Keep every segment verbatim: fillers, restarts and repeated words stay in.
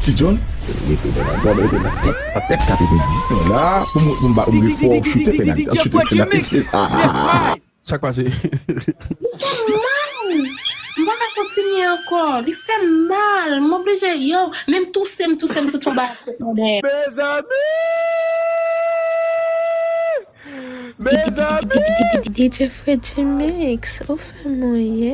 Ti John, retounen nan gòd, rete nan tèt, nan tèt katrevenndis lan la, pou m, pou m ba, pou m gen fò chute penalti, chute penalti. Sa k pase? Li fè m mal. M pa ka kontinye ankò. Li fè m mal. M oblije, yo, menm touse, m touse, m santi yon bagay ap fèt mwen dèyè. Mezanmi! Mezanmi! D J Freddy Mix, ou fè m mouye.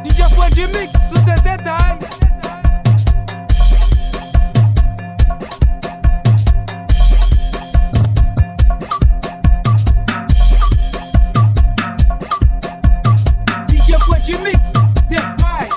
D J Freddy Mix, sou se detay. D J Freddy Mix, The Vibe.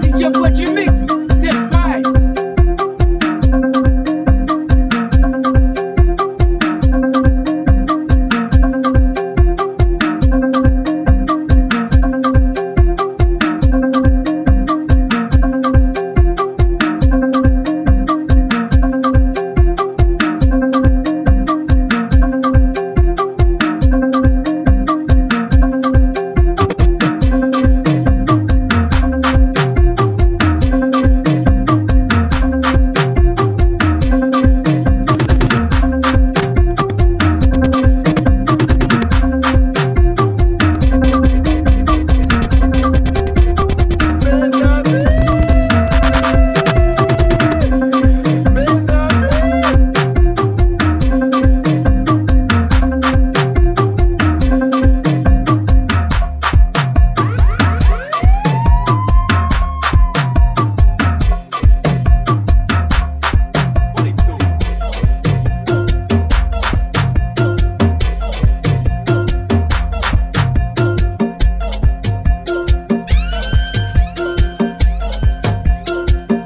D J Freddy Mix, The Vibe.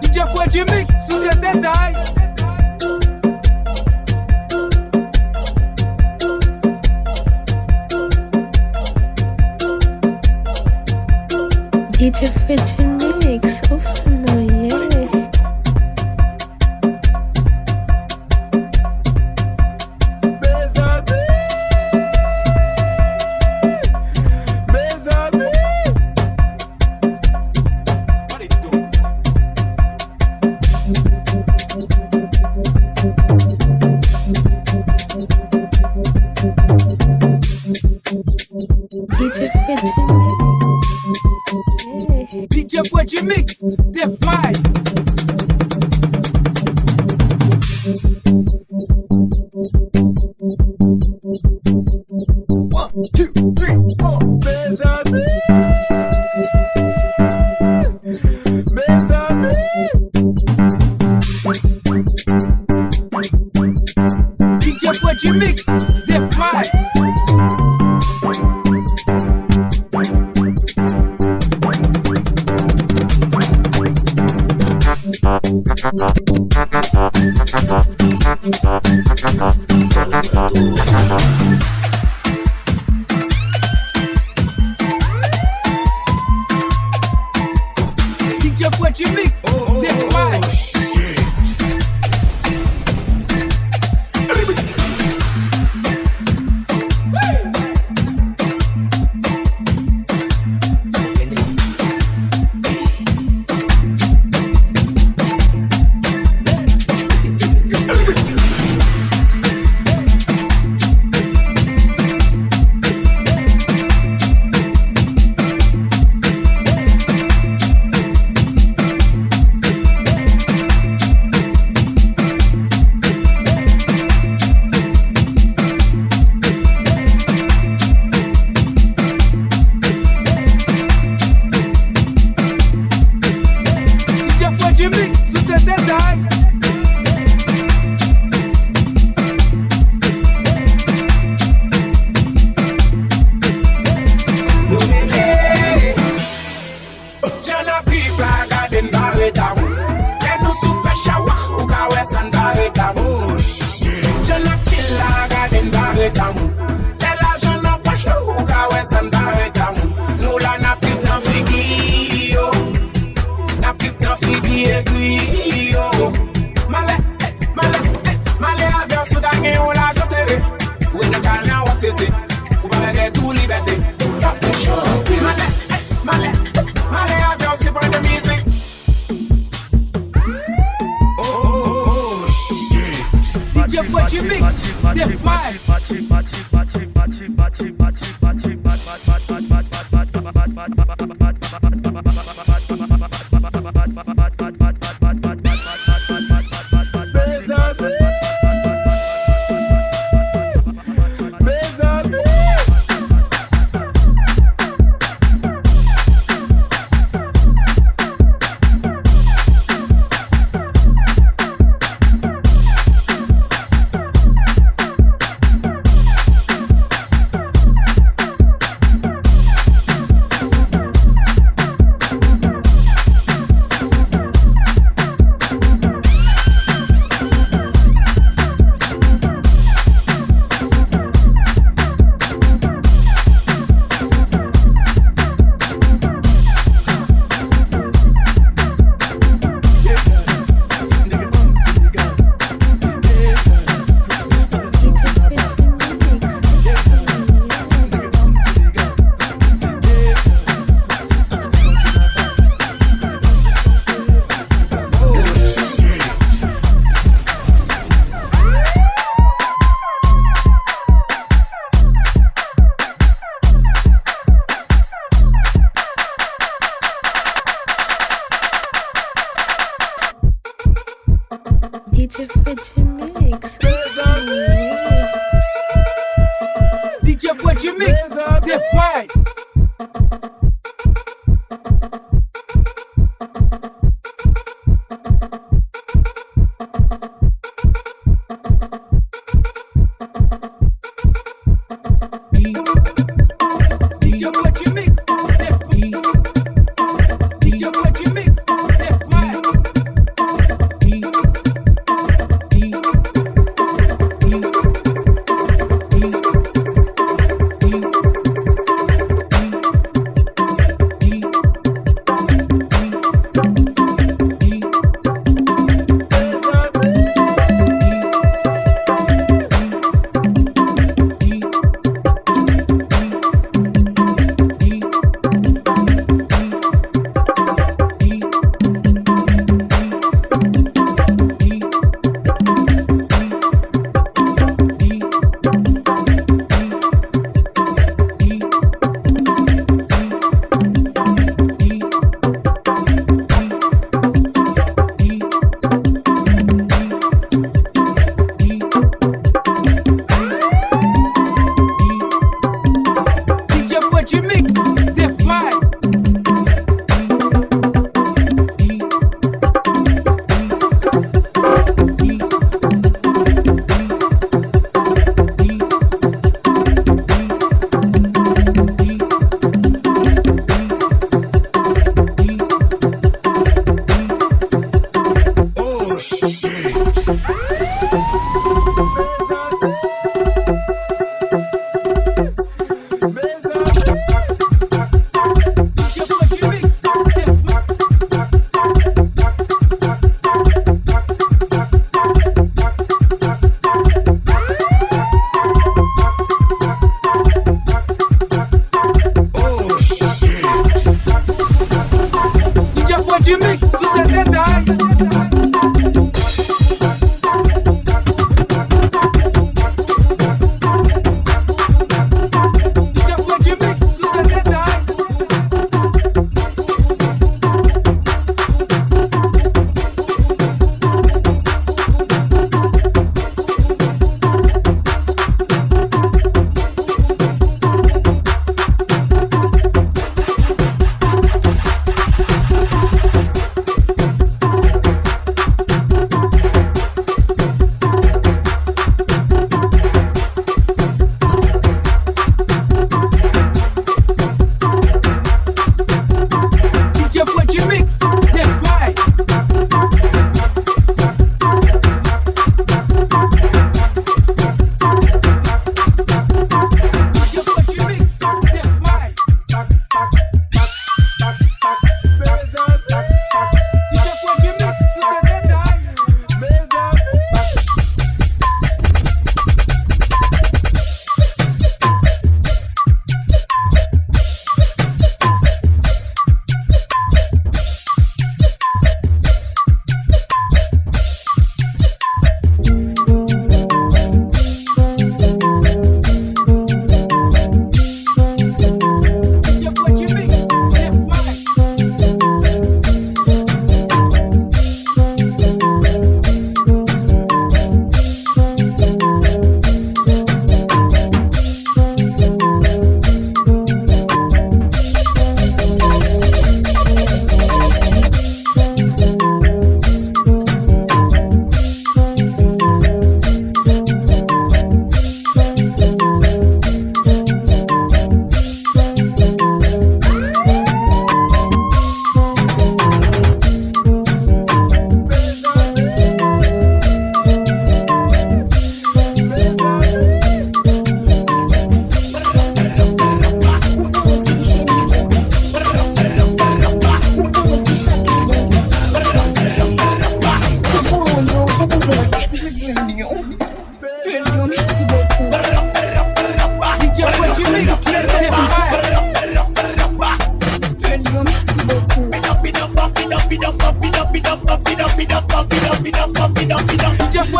D J Freddy Mix, sou se detay. D J Freddy Mix, ou fè m mouye. Mezanmi! Mezanmi! D J Freddy Mix. D J Freddy Mix, The Vibe. One, two, three, four. Mezanmi! Mezanmi! D J Freddy Mix, The Vibe. D J Freddy Mix, The Vibe. D J Freddy Mix. D J Freddy Mix, the fight. D J Freddy Mix, the fight. D J Freddy Mix, the fight.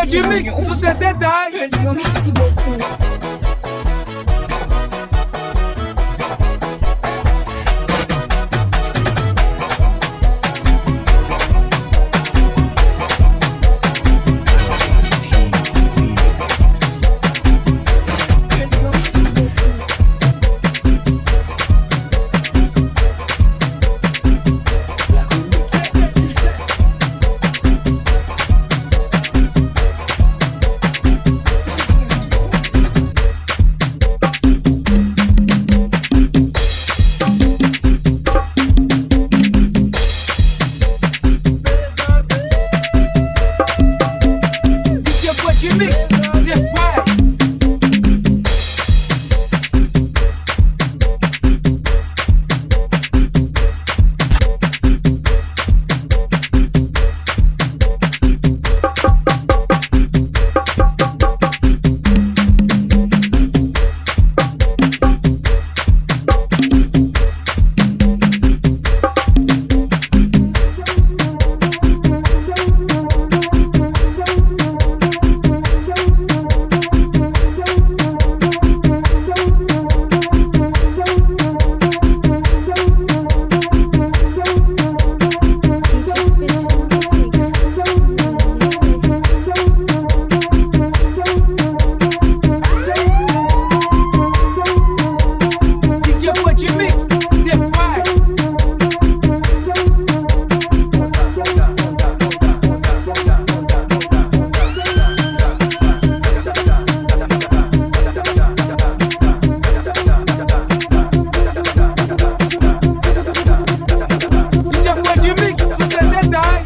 Jimmy, sou se detay. Yo, mèsi bokou. D J Freddy Mix, de fè. D J Freddy Mix, de fè. D J Freddy Mix, sou se detay.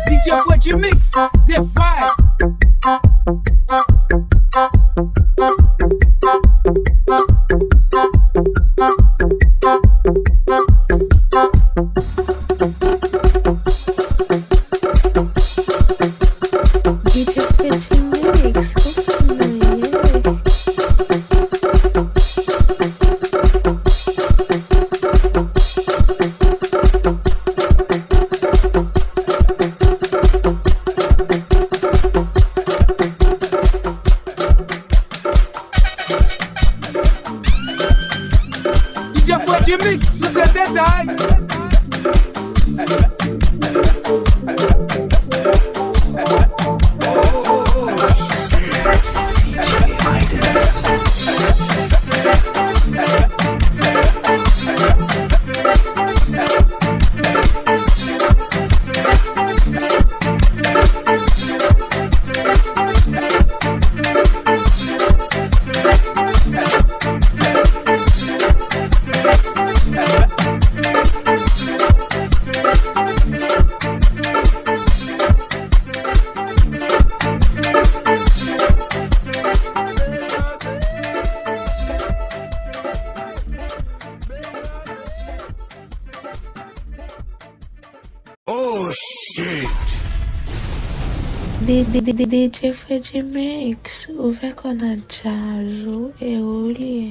D J Freddy Mix, de fè. D J Freddy Mix, kòman ye? D- D- D- D- DJ Freddy Mix, ouvè kò nan djaz ou, e ou li ye.